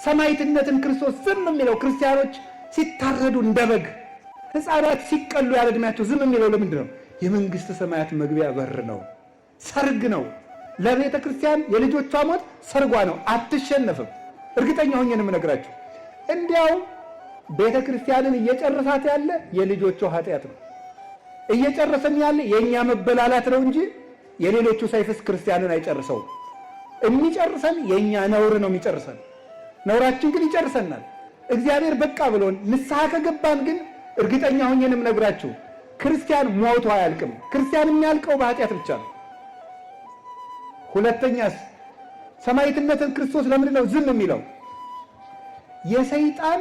ሰማዕትነትን ክርስቶስ ዝም የሚለው፣ ክርስቲያኖች ሲታረዱ እንደ በግ፣ ሕፃናት ሲቀሉ ያለ ዕድሜያቸው ዝም የሚለው ለምንድን ነው? የመንግስተ ሰማያት መግቢያ በር ነው፣ ሰርግ ነው። ለቤተ ክርስቲያን የልጆቿ ሞት ሰርጓ ነው። አትሸነፍም። እርግጠኛ ሆኜ ነው የምነግራችሁ። እንዲያውም ቤተ ክርስቲያንን እየጨረሳት ያለ የልጆቿ ኃጢአት ነው። እየጨረሰን ያለ የእኛ መበላላት ነው እንጂ የሌሎቹ ሰይፍስ ክርስቲያንን አይጨርሰውም። የሚጨርሰን የእኛ ነውር ነው የሚጨርሰን። ነውራችን ግን ይጨርሰናል። እግዚአብሔር በቃ ብሎን ንስሐ ከገባን ግን እርግጠኛ ሆኜ ነው የምነግራችሁ ክርስቲያን ሞቶ አያልቅም። ክርስቲያን የሚያልቀው በኃጢአት ብቻ ነው። ሁለተኛስ ሰማዕትነትን ክርስቶስ ለምንድን ነው ዝም የሚለው? የሰይጣን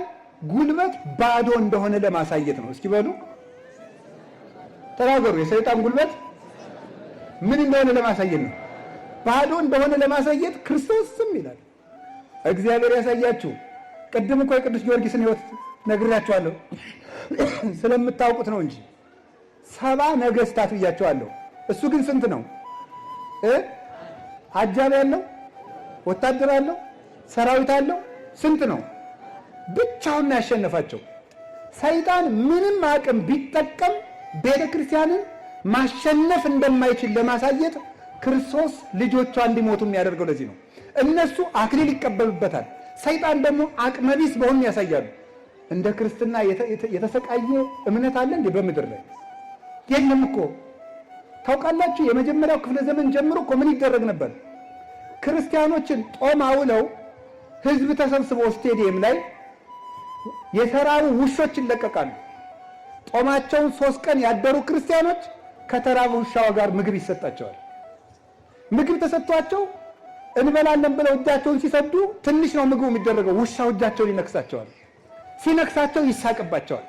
ጉልበት ባዶ እንደሆነ ለማሳየት ነው። እስኪ በሉ ተናገሩ። የሰይጣን ጉልበት ምን እንደሆነ ለማሳየት ነው። ባዶ እንደሆነ ለማሳየት ክርስቶስ ዝም ይላል። እግዚአብሔር ያሳያችሁ። ቅድም እኮ የቅዱስ ጊዮርጊስን ሕይወት ነግሬያችኋለሁ፣ ስለምታውቁት ነው እንጂ 70 ነገስታት ብያቸዋለሁ። እሱ ግን ስንት ነው? አጃቢ አለው፣ ወታደር አለው፣ ሰራዊት አለው። ስንት ነው? ብቻውን ያሸነፋቸው። ሰይጣን ምንም አቅም ቢጠቀም ቤተ ክርስቲያንን ማሸነፍ እንደማይችል ለማሳየት ክርስቶስ ልጆቿ እንዲሞቱ የሚያደርገው ለዚህ ነው። እነሱ አክሊል ይቀበሉበታል፣ ሰይጣን ደግሞ አቅመቢስ በሆኑ ያሳያሉ። እንደ ክርስትና የተሰቃየ እምነት አለ እንዴ በምድር ላይ? የለም እኮ። ታውቃላችሁ፣ የመጀመሪያው ክፍለ ዘመን ጀምሮ እኮ ምን ይደረግ ነበር? ክርስቲያኖችን ጦም አውለው ህዝብ ተሰብስቦ ስቴዲየም ላይ የተራቡ ውሾች ይለቀቃሉ። ጦማቸውን 3 ቀን ያደሩ ክርስቲያኖች ከተራቡ ውሻው ጋር ምግብ ይሰጣቸዋል። ምግብ ተሰጥቷቸው እንበላለን ብለው እጃቸውን ሲሰዱ ትንሽ ነው ምግቡ የሚደረገው፣ ውሻው እጃቸውን ይነክሳቸዋል። ሲነክሳቸው ይሳቅባቸዋል።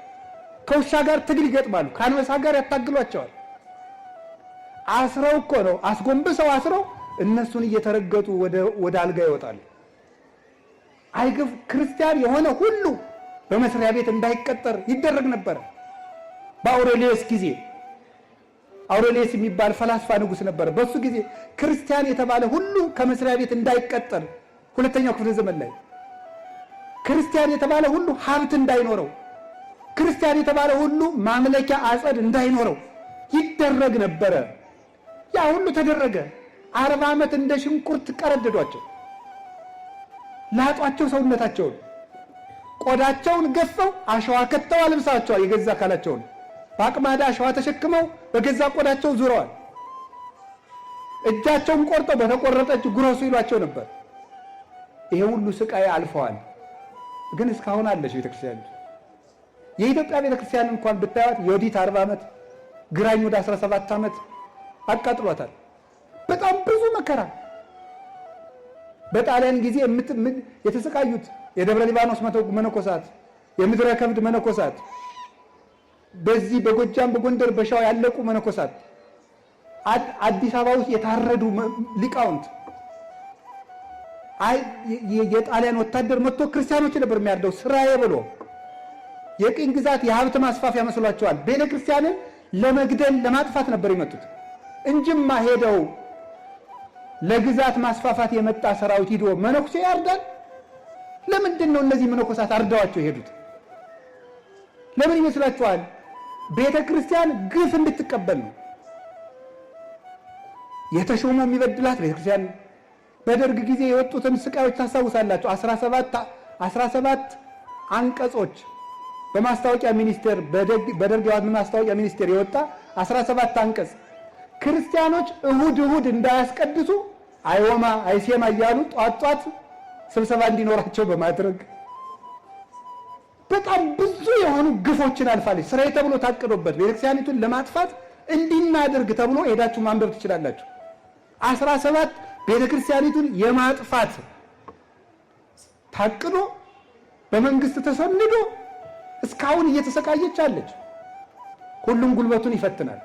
ከውሻ ጋር ትግል ይገጥማሉ፣ ከአንበሳ ጋር ያታግሏቸዋል። አስረው እኮ ነው አስጎንብሰው አስረው እነሱን እየተረገጡ ወደ አልጋ ይወጣሉ። አይግፍ ክርስቲያን የሆነ ሁሉ በመስሪያ ቤት እንዳይቀጠር ይደረግ ነበር። በአውሬሊየስ ጊዜ አውሬሊየስ የሚባል ፈላስፋ ንጉስ ነበር። በሱ ጊዜ ክርስቲያን የተባለ ሁሉ ከመስሪያ ቤት እንዳይቀጠር፣ ሁለተኛው ክፍለ ዘመን ላይ ክርስቲያን የተባለ ሁሉ ሀብት እንዳይኖረው፣ ክርስቲያን የተባለ ሁሉ ማምለኪያ አጸድ እንዳይኖረው ይደረግ ነበረ። ያ ሁሉ ተደረገ። 40 ዓመት እንደ ሽንኩርት ቀረደዷቸው፣ ላጧቸው፣ ሰውነታቸውን ቆዳቸውን ገፈው አሸዋ ከተው አልብሳቸዋል። የገዛ አካላቸውን በአቅማዳ አሸዋ ተሸክመው በገዛ ቆዳቸው ዙረዋል። እጃቸውን ቆርጠው በተቆረጠች ጉረሱ ይሏቸው ነበር። ይሄ ሁሉ ስቃይ አልፈዋል። ግን እስካሁን አለች ቤተክርስቲያን። የኢትዮጵያ ቤተክርስቲያን እንኳን ብታዩት የወዲት 40 ዓመት፣ ግራኝ ወደ 17 ዓመት አቃጥሏታል። በጣም ብዙ መከራ። በጣሊያን ጊዜ የተሰቃዩት የደብረ ሊባኖስ መነኮሳት፣ የምድረ ከብድ መነኮሳት፣ በዚህ በጎጃም በጎንደር በሸዋ ያለቁ መነኮሳት፣ አዲስ አበባ ውስጥ የታረዱ ሊቃውንት፣ የጣሊያን ወታደር መጥቶ ክርስቲያኖች ነበር የሚያርደው ስራዬ ብሎ። የቅኝ ግዛት የሀብት ማስፋፊያ መስሏቸዋል። ቤተ ክርስቲያንን ለመግደል ለማጥፋት ነበር የመጡት እንጂማ ሄደው ለግዛት ማስፋፋት የመጣ ሰራዊት ሂዶ መነኩሴ ያርዳል? ለምንድን ነው እነዚህ መነኮሳት አርደዋቸው የሄዱት? ለምን ይመስላችኋል? ቤተ ክርስቲያን ግፍ እንድትቀበል ነው። የተሾመ የሚበድላት ቤተ ክርስቲያን። በደርግ ጊዜ የወጡትን ስቃዮች ታስታውሳላችሁ። 17 አንቀጾች በማስታወቂያ ሚኒስቴር፣ በደርግ ማስታወቂያ ሚኒስቴር የወጣ 17 አንቀጽ፣ ክርስቲያኖች እሁድ እሁድ እንዳያስቀድሱ አይወማ አይሴማ እያሉ ጧት ጧት ስብሰባ እንዲኖራቸው በማድረግ በጣም ብዙ የሆኑ ግፎችን አልፋለች። ስራዬ ተብሎ ታቅዶበት ቤተክርስቲያኒቱን ለማጥፋት እንዲናደርግ ተብሎ ሄዳችሁ ማንበብ ትችላላችሁ። 17 ቤተክርስቲያኒቱን የማጥፋት ታቅዶ በመንግስት ተሰንዶ እስካሁን እየተሰቃየች አለች። ሁሉም ጉልበቱን ይፈትናል።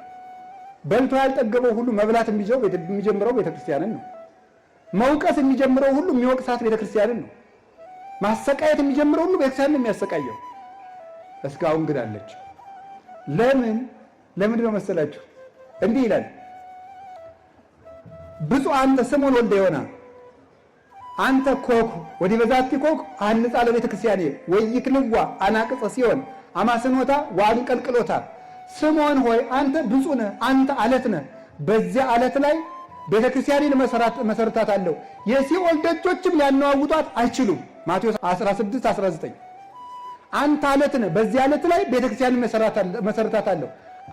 በልቶ ያልጠገበው ሁሉ መብላት የሚጀምረው ቤተክርስቲያንን ነው። መውቀስ የሚጀምረው ሁሉ የሚወቅሳት ቤተክርስቲያንን ነው። ማሰቃየት የሚጀምረው ሁሉ ቤተክርስቲያንን ነው የሚያሰቃየው። እስካሁን ግን አለች። ለምን ለምንድን ነው መሰላችሁ? እንዲህ ይላል፣ ብፁዕ አንተ ስምዖን ወልደ ዮና አንተ ኮኩሕ ወዲበ ዛቲ ኮኩሕ አሐንጻ ለቤተ ክርስቲያንየ ወኢይክልዋ አናቅጸ ሲኦል አማስኖታ ወአንቀልቅሎታ። ስምዖን ሆይ አንተ ብፁዕ ነህ፣ አንተ አለት ነህ። በዚያ አለት ላይ ቤተ ክርስቲያኔን መሰርታታለሁ፣ የሲኦል ደጆችም ሊያነዋውጧት አይችሉም። ማቴዎስ 16 19። አንተ አለት ነህ፣ በዚህ አለት ላይ ቤተ ክርስቲያንን መሰርታታለሁ።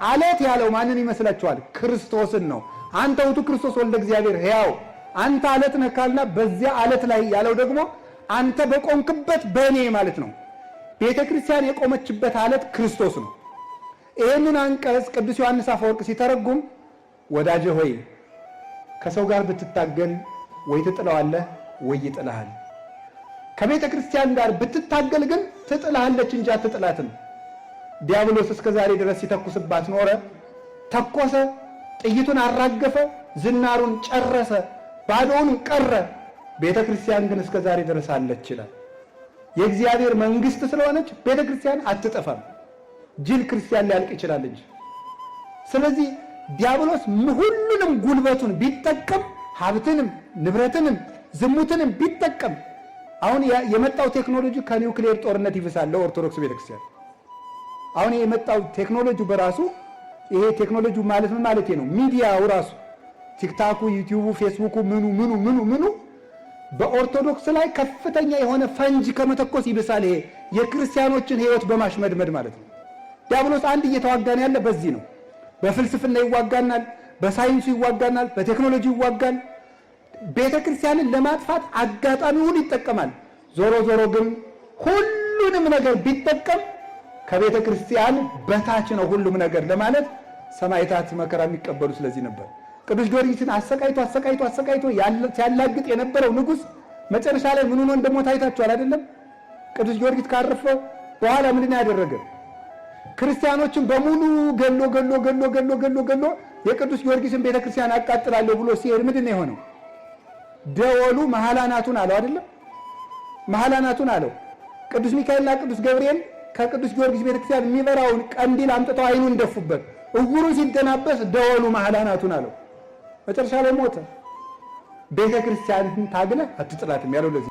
አለት ያለው ማንን ይመስላችኋል? ክርስቶስን ነው። አንተ ውእቱ ክርስቶስ ወልደ እግዚአብሔር ሕያው፣ አንተ አለት ነህ ካልና በዚያ አለት ላይ ያለው ደግሞ አንተ በቆምክበት በእኔ ማለት ነው። ቤተ ክርስቲያን የቆመችበት አለት ክርስቶስ ነው። ይህንን አንቀጽ ቅዱስ ዮሐንስ አፈወርቅ ሲተረጉም ወዳጄ ሆይ ከሰው ጋር ብትታገል ወይ ትጥለዋለህ ወይ ይጥልሃል። ከቤተ ክርስቲያን ጋር ብትታገል ግን ትጥልሃለች እንጂ አትጥላትም። ዲያብሎስ እስከ ዛሬ ድረስ ሲተኩስባት ኖረ። ተኮሰ፣ ጥይቱን አራገፈ፣ ዝናሩን ጨረሰ፣ ባዶውን ቀረ። ቤተ ክርስቲያን ግን እስከ ዛሬ ድረስ አለች ይላል። የእግዚአብሔር መንግስት ስለሆነች ቤተ ክርስቲያን አትጠፋም። ጅል ክርስቲያን ሊያልቅ ይችላል እንጂ። ስለዚህ ዲያብሎስ ሁሉንም ጉልበቱን ቢጠቀም፣ ሀብትንም ንብረትንም ዝሙትንም ቢጠቀም፣ አሁን የመጣው ቴክኖሎጂ ከኒውክሌር ጦርነት ይብሳል ለኦርቶዶክስ ቤተክርስቲያን። አሁን የመጣው ቴክኖሎጂ በራሱ፣ ይሄ ቴክኖሎጂ ማለት ምን ማለት ነው? ሚዲያው ራሱ ቲክታኩ፣ ዩቲዩቡ፣ ፌስቡኩ፣ ምኑ ምኑ ምኑ ምኑ በኦርቶዶክስ ላይ ከፍተኛ የሆነ ፈንጅ ከመተኮስ ይብሳል። ይሄ የክርስቲያኖችን ሕይወት በማሽመድመድ ማለት ነው። ዲያብሎስ አንድ እየተዋጋን ያለ በዚህ ነው። በፍልስፍና ይዋጋናል፣ በሳይንሱ ይዋጋናል፣ በቴክኖሎጂ ይዋጋል። ቤተ ክርስቲያንን ለማጥፋት አጋጣሚ ሁሉ ይጠቀማል። ዞሮ ዞሮ ግን ሁሉንም ነገር ቢጠቀም ከቤተ ክርስቲያን በታች ነው ሁሉም ነገር ለማለት ሰማዕታት መከራ የሚቀበሉ ስለዚህ ነበር። ቅዱስ ጊዮርጊስን አሰቃይቶ አሰቃይቶ አሰቃይቶ ሲያላግጥ የነበረው ንጉሥ መጨረሻ ላይ ምን ሆኖ እንደሞተ አይታችኋል አይደለም? ቅዱስ ጊዮርጊስ ካረፈ በኋላ ምንድን ነው ያደረገ? ክርስቲያኖችን በሙሉ ገሎ ገሎ ገሎ ገሎ ገሎ ገሎ የቅዱስ ጊዮርጊስን ቤተክርስቲያን አቃጥላለሁ ብሎ ሲሄድ ምንድን ነው የሆነው? ደወሉ መሀል አናቱን አለው አይደለም? መሀል አናቱን አለው። ቅዱስ ሚካኤልና ቅዱስ ገብርኤል ከቅዱስ ጊዮርጊስ ቤተክርስቲያን የሚበራውን ቀንዲል አምጥተው አይኑን ደፉበት። እውሩ ሲደናበስ ደወሉ መሀል አናቱን አለው። መጨረሻ ላይ ሞተ። ቤተክርስቲያንን ታግለህ አትጥላትም ያለው ለዚህ